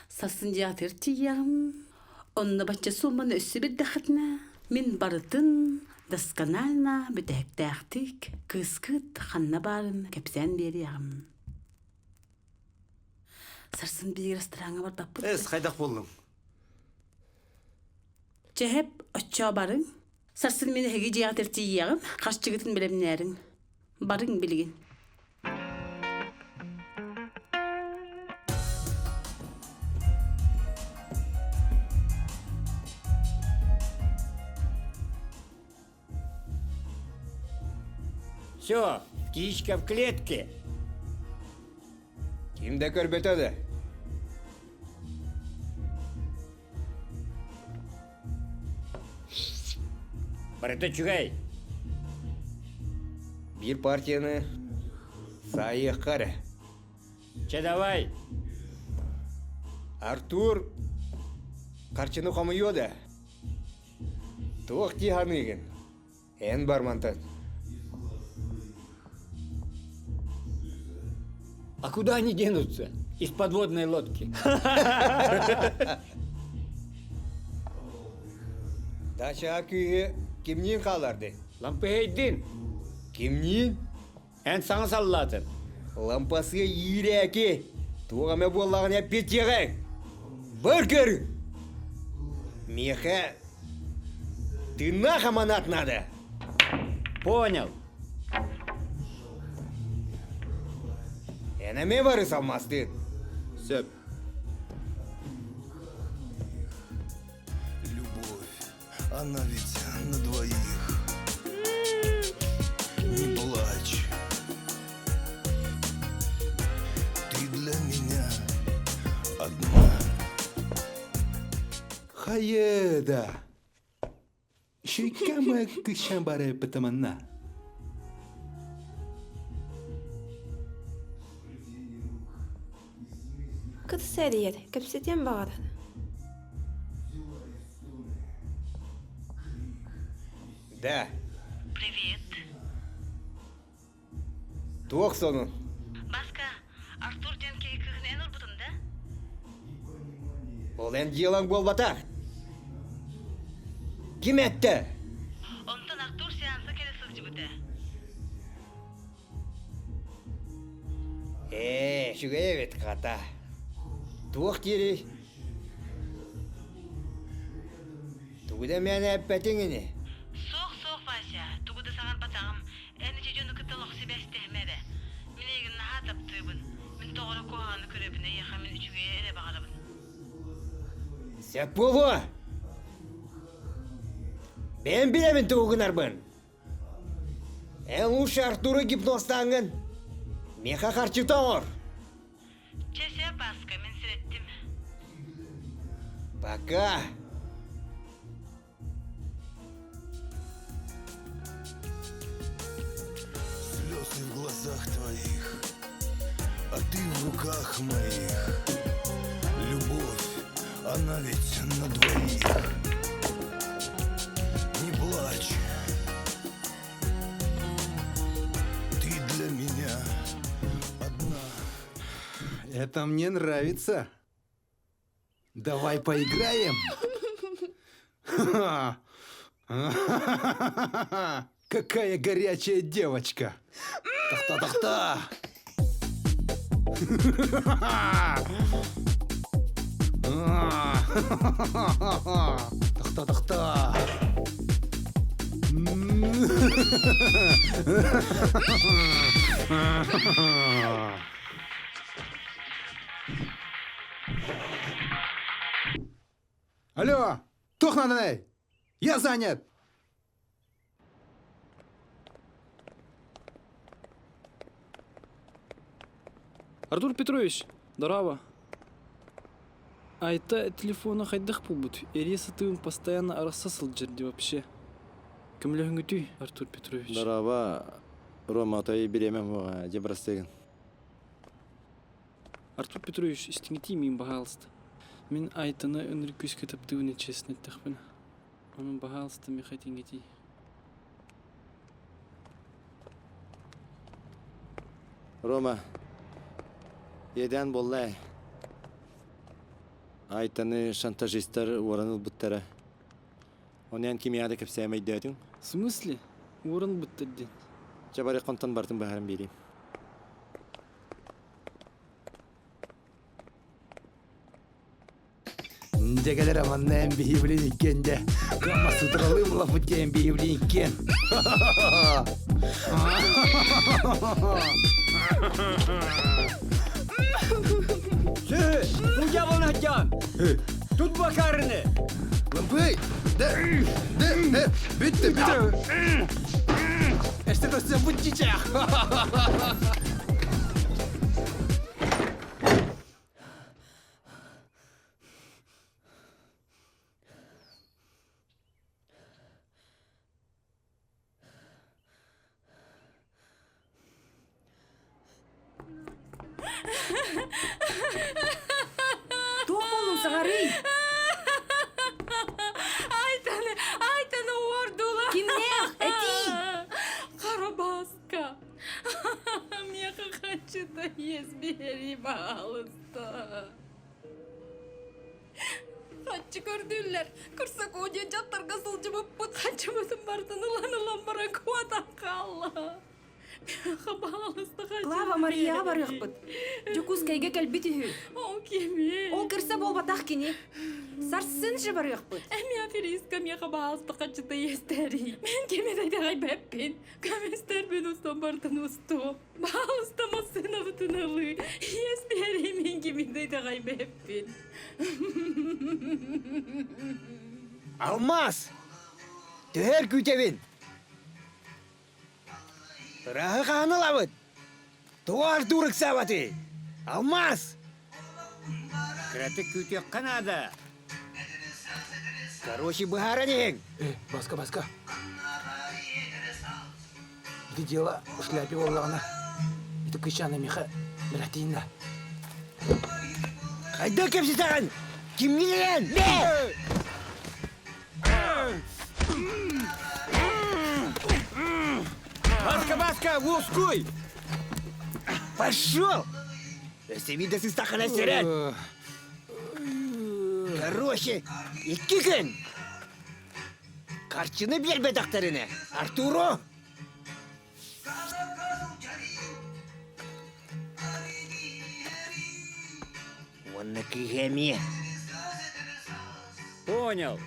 Сарсын театр тиийиэҕим, онно бачча сууманы өссө билдэххитинэ, мин барытын досконально бүтэһиктээхтик кыыскыт ханна баарын кэпсээн биэриэҕим. Сарсын биир рестораҥҥа барбаппыт. Эс, хайдах буоллуҥ? Чэһэп, оччоо барыҥ. Сарсын мин эһиги дьиэҕитигэр тиийиэҕим, харчыгытын бэлэмнээриҥ. Барыҥ билигин. Все, птичка в клетке. Ким да көрбөтө да. Барыта үчүгэй. Биир партияны саайыахха эрэ. Чэ давай. Артур харчыны хомуйуо да? Туох дии саныыгын? Эн бар мантан. А куда они денутся? Из подводной лодки. Дача күүһү кимниин хааларды? Лампыһайдын. Кимниин? Эн саҥа саллаатын. Лампасы иирээки. Туох эмэ буоллаҕына эппиэттиэҕиҥ. Бар көр! Миэхэ тыыннаах аманат надо. Понял. Эн эмиэ барыс алмаастыын. Сөп. Любовь, она ведь на двоих. Не плачь. Ты для меня одна. Хайыда! Шиккама кышамбары пытаманна. Кытсэрийэр, кэпсэтиэн баҕарар. Да. Привет. Туох сонун? Баска, Артур диэн киһи кыыһын эн ылбытын да? Ол эн дьыалаҥ буолбатах. Ким эттэ? Онтон Артур сеанса кэлэ сылдьыбыта. Ээ, үчүгэй эбит хата. Туох диирий? Тугу да мээнэ эппэтиҥ ини. Суох, суох, Вася, тугу да саҥарбатаҕым. Эн ити дьону кытта олох сибээстэһимэ эрэ. Мин эйигин наһаа таптыыбын. Мин тоҕо эрэ куһаҕаны көрөбүн, эйиэхэ мин үчүгэйи эрэ баҕарабын. Сөп буолуо. Бэйэм билэбин тугу гынарбын. Эн лучше Артуру гипнозтааҥҥын. Миэхэ харчыта оҥор. Чэ, сөп, Бааска, мин сирэттим. Пока. Слезы в глазах твоих, а ты в руках моих. Любовь, она ведь на двоих. Не плачь. Ты для меня одна. Это мне нравится. Давай поиграем. Какая горячая девочка. Тахта-тахта. Тахта-тахта. Алло, туох нааданый? Я занят. Артур Петрович, здорово. Айта телефона хайдах булбут? Эрия сатыым постоянно арахса сылдьар дии вообще. Көмөлөһүҥүтүй, Артур Петрович? Здорово, Рома, той бириэмэм уоҕа, дьэ бырастыгын. Артур Петрович, истиҥитии миин, баһаалыста. Мин Айтаны ынырык күүскэ таптыыбын честно эттэхпинэ. Онон, баһаалыста, миэхэ этиҥҥитий. Рома, иэдээн буолла ээ. Айтаны шантажистар уоран ылбыттара. Ону эн кимиэхэ да кэпсээмэ өйдөөтүҥ? В смысле? Уоран ылбыттар диэн. Чэ, бары хонтон бартын быһааран биэриим. Дьэгэлэр аманна эн биһиблин иккиэн дэ. Кыамма сытыралыы булаппыт диэн биһиблин иккиэн. Сыы, судьябын дьон! Тут бакарыны! Лымпый! Де, де, де, бүттү, бүттү. Эсте көстө бутчичах. Туох буоллуҥ саҕарый? Айтаны, Айтаны уордулар. Кимнээх? Этиий! Карабаска. Меха хочу-то есть, бери, пожалуйста. Хаччы көрдүүллэр. Кырсакоо диэн дьахтарга сылдьыбыппыт хаччыбытын бартын ылан ылан баран куотан хаалла. Клава Марияҕа барыахпыт. Дьокуускайга кэлбит үһү. Ол кими? Ол кырса буолбатах кини. Сарсын же барыахпыт. Эми аферистка миэхэ баалыста хаччыта иэстэрий. Мен кими да итэҕэйбэппин. Көмүстэрбин устан бартын устуом. Баалыста массыынабытын ылыы. Иэс биэрий мин кими да итэҕэйбэппин. Алмаас! Төһөр күүтэбин! Ырааһы хаһан ылабыт? Тоҕо Артур ыксаабатый? Алмаас! Кыратык күүтүөххэ наада. Короче, быһааран иһиҥ. Э, Баска, Баска. Ити дело в шляпе буоллаҕына, ити кыычаана миэхэ бэлэхтиин да. Хайдах кэпсэтэҕин? Кимҥин Бэ! Баска, Баска, уоскуй! Пошел! Семи да сыстахына сэрэн! Короче, икки күн! Харчыны биэрбэтэхтэринэ, Артуру! Уонна киһи эмиэ. Понял.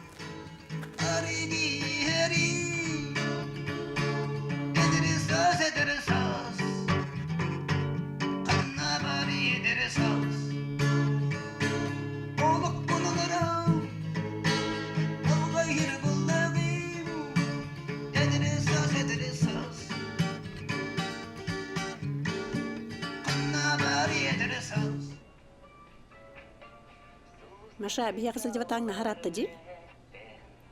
Маша, биһиэхэ сылдьыбатаҥ наһаратта дии.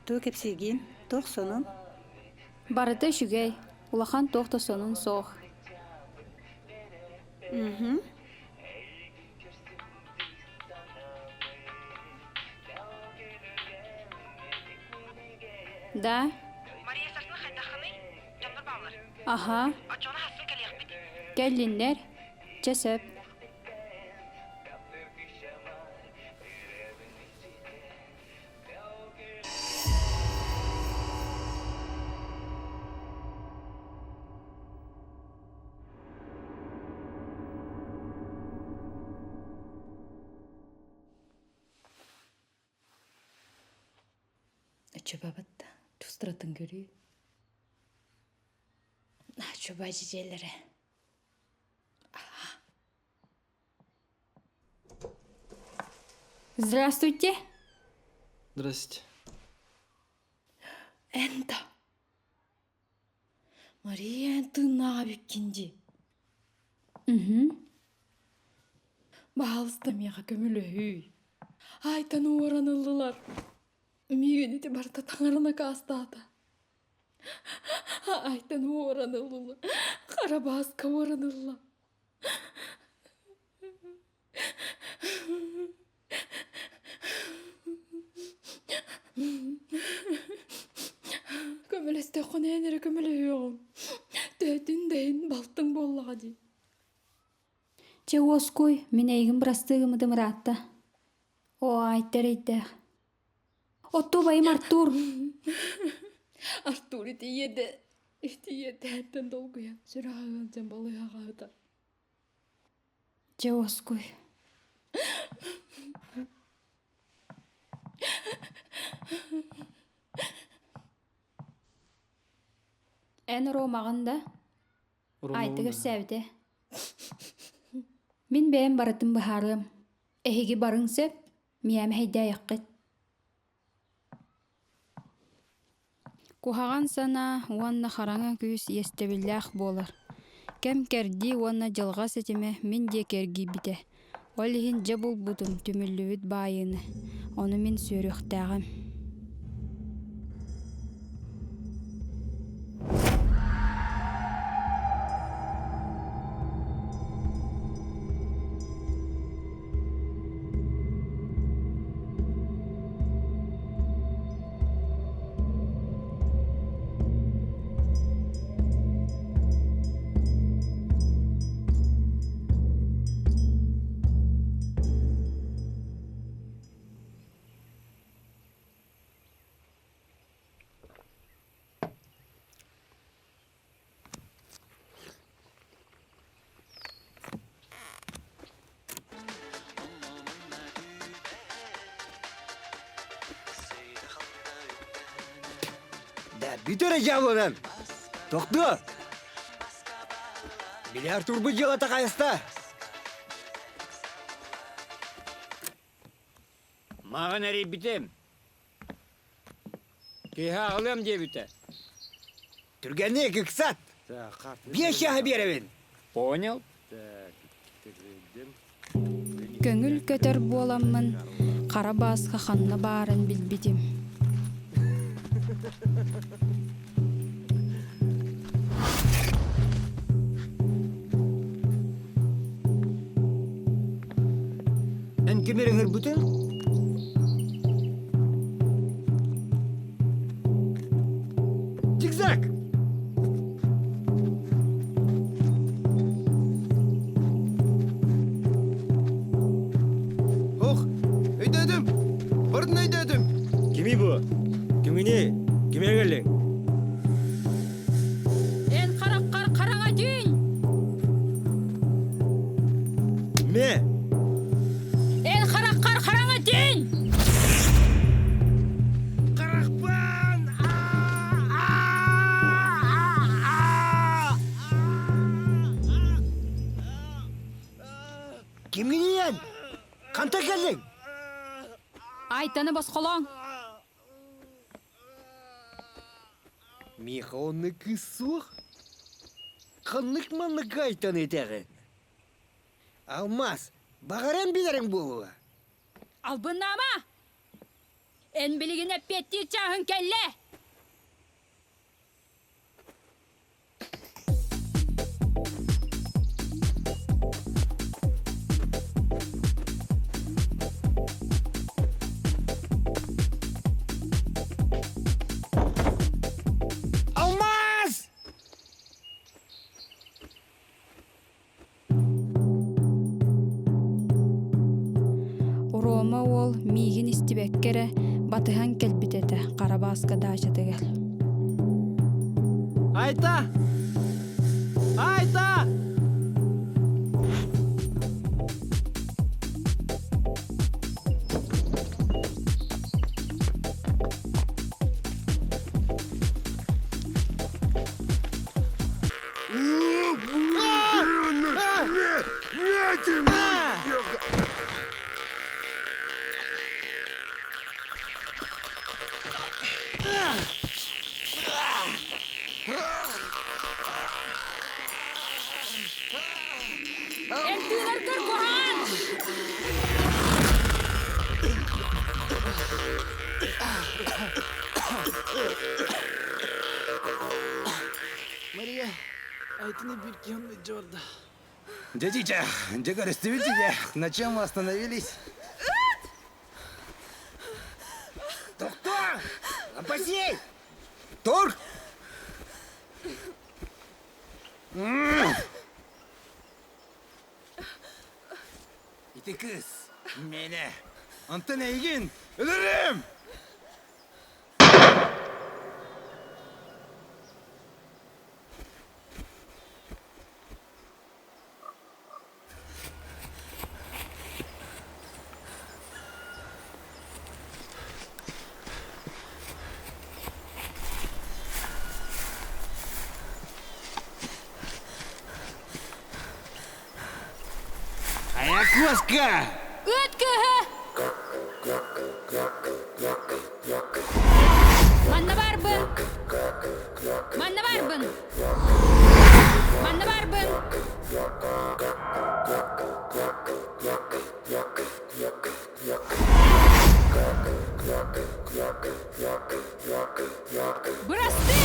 Тугу кэпсиигин? Туох сонун? Барыта үчүгэй, улахан туох да сонун суох. Мгм. Да? Аха. Кэллиннэр. Чэ сөп. Оччобабыт тустаратын көрүү. Оччоба дьиэлэрэ. Здравствуйте. Здрасте. Энта. Мария эн тыыннааҕа бүккин дии. Мгм. Баһаалыста миэхэ көмөлөһүүй. Айтан уоран ыллылар. Миигин ити барыта таҥаран акаастаата. Айтан уоран ыллылар. Харабааска уоран ылла. Көмөлөстөххүнэ эн эрэ көмөлөһүөҕүм. Төһөтүн да иһин балтыҥ буоллаҕа дии. Чэ уоскуй, мин эйигин бырастыы гыммытым ыраатта. Оо, айта эрэйдээх. Отту убайым Артур. Артур ити ийэтэ, ити ийэтэттэн долгуйан сүрэҕэ ыалдьан балыыһаҕа сытар. Дьэ уоскуй. Эн Ромаҕын да? Айта көрсөөбүтэ. Мин бэйэм барытын быһаарыам. Эһиги барыҥ сөп, миэм эһэйдээйэххит. Куһаҕан санаа уонна хараҥа күүс иэстэбиллээх буолар. Кэм-кэрдии уонна дьылҕа ситимэ мин диэки эргийбитэ. Ол иһин дьэ булбутум түмүллүбүт баайыыны. Ону мин сүөрүөхтээҕим. Да, бүтэр эрэ дьааланан. Тохтоо! Били Артурбут дьыалата хайаста? Мааҕын эрийбитим. Киһи аҕалыам диэбитэ. Түргэнник ыксат! Биэс чаһы биэрэбин. Понял? Көҥүл көтөр буоламмын хара бааска ханна баарын билбитим. Эн ким эрэ ыҥырбытыҥ? Зигзаг! Ох, өйдөөтүм! Бардын өйдөөтүм! Кими бу? Кимини? Кимиэ кэллиҥ? Эн хараххар хараҥа түүн! Ме! Эн хараххар хараҥа түүн! Харахпын! Кимҥиний эн? Хантан кэллиҥ? Айтаны босхолооҥ! Миэхэ онно кыыс суох. Ханнык маннык айтаны этэҕин? Алмаас, баҕаран билэриҥ буолуо. Албыннаама! Эн билигин эппиэттиир чааһыҥ кэллэ! Алмаз! Рома уол миигин истибэккэ эрэ батыһан кэлбит этэ Харабааска даачатыгар. Айта! Айта! Эн тыынаргар куһаҕан! Мария, айтыны bir киһи дьорда. Дядя, дядя, расставите, на чем мы остановились? Доктор! Опасей! Тур! Ити кыз, мені, Антон эйигин, өлөрүм! Куоска! Ыт кыһы! Манна барбын! Манна барбын! Манна барбын! Бырастыы!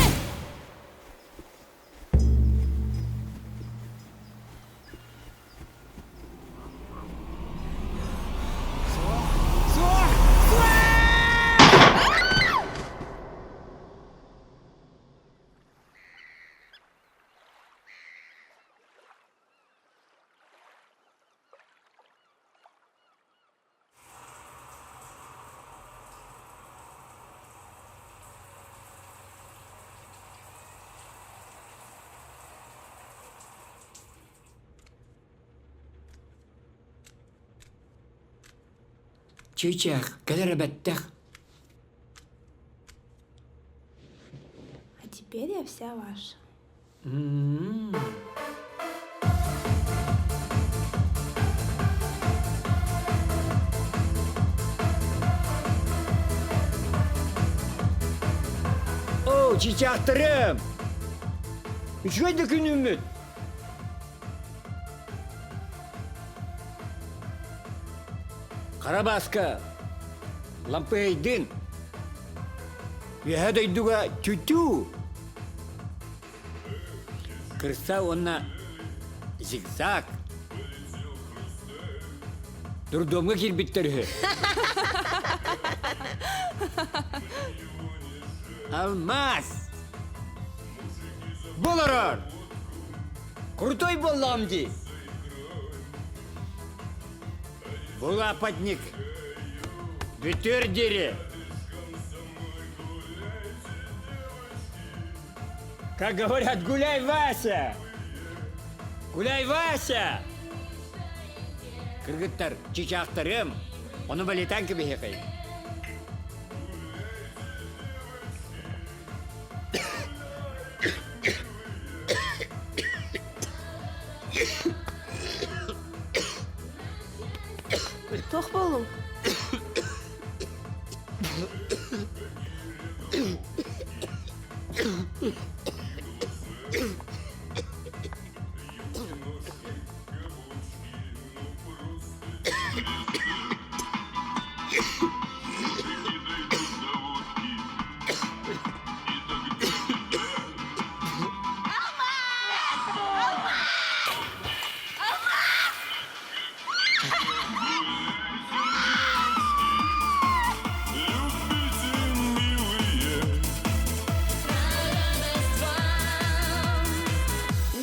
Чыычаах, кэлэр эбэттэх. А теперь я вся ваша. М-м. Оо, чычаахтарым! Үчүгэй да күнүммүт! Карабаска, лампыйдын, үөһэ дойдуга тютю! Кырса уонна зигзаг. Дурдуомҥа киирбиттэр үһү. Алмаас! Болорор! Крутой буоллаҕым дии! Булапатник! Бүтүөр диэри! Как говорят, гуляй, Вася! Гуляй, Вася! Кыргыттар, чычаахтарым, ону балетан кэбиһиэхэй. Туох буоллуҥ?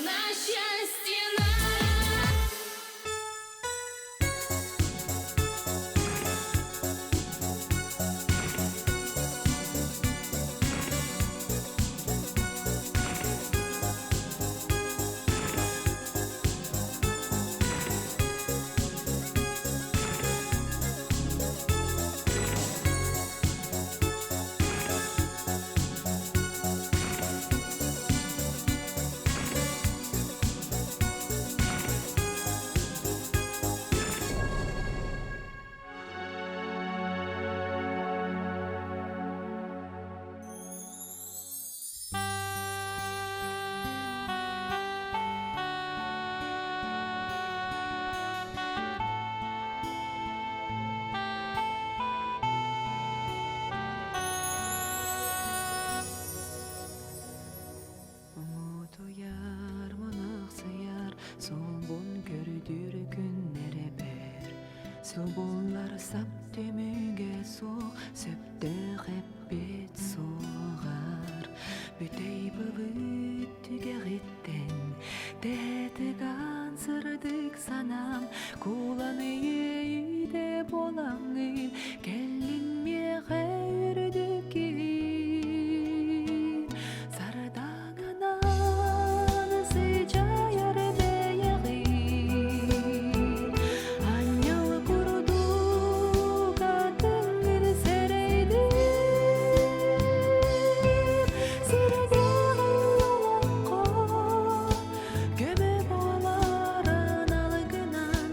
На счастье нам! Оҥотуйар, мунаахсыйар, суолбун көрдүүр күннэрбэр Субуллар сап түмүгэ суох, сөптөөх эппит суоҕар Бүтэй былыт түгэҕиттэн тэһэтиган сырдык санаам Кулан иэйиитэ буолаҥҥын кэллин миэхэ үрдүк киһи Сардаҥанан сыдьаайар бэйэҕин Анньал курдук атыҥҥын сэрэйдим Сирдээҕи олоххо көмө буоларын алгынан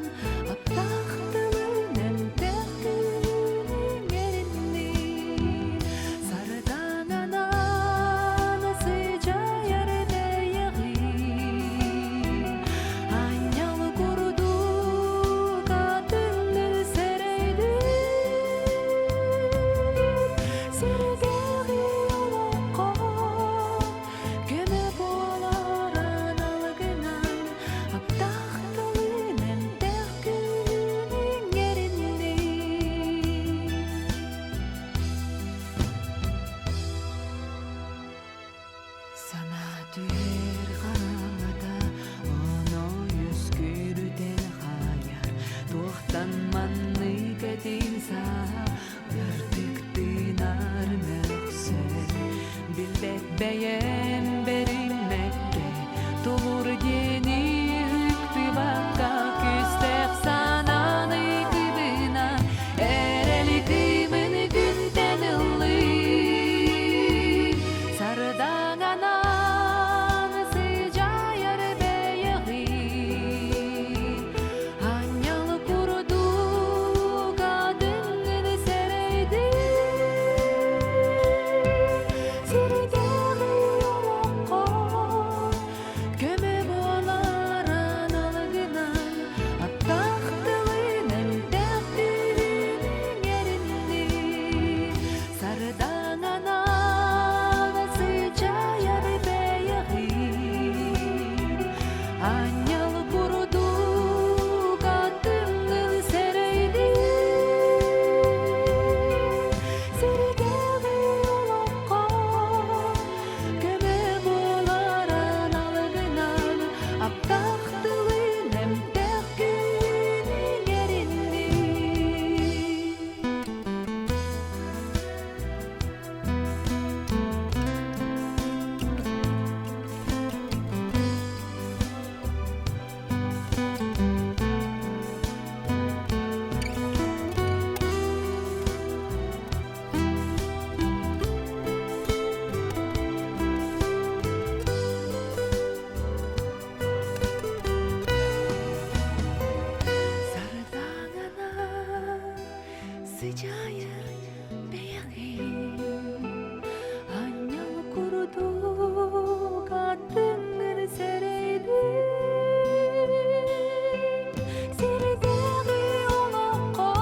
Сыдьаайар бэйэҕин Анньал курдук аттыҥҥын сэрэйдим Сирдээҕи олоххо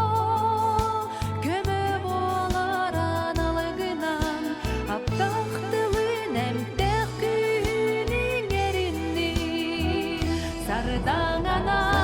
көмө буолар аналгынан Аптаах тылын эмтээх күүһүн иҥэринни Сардаҥанан.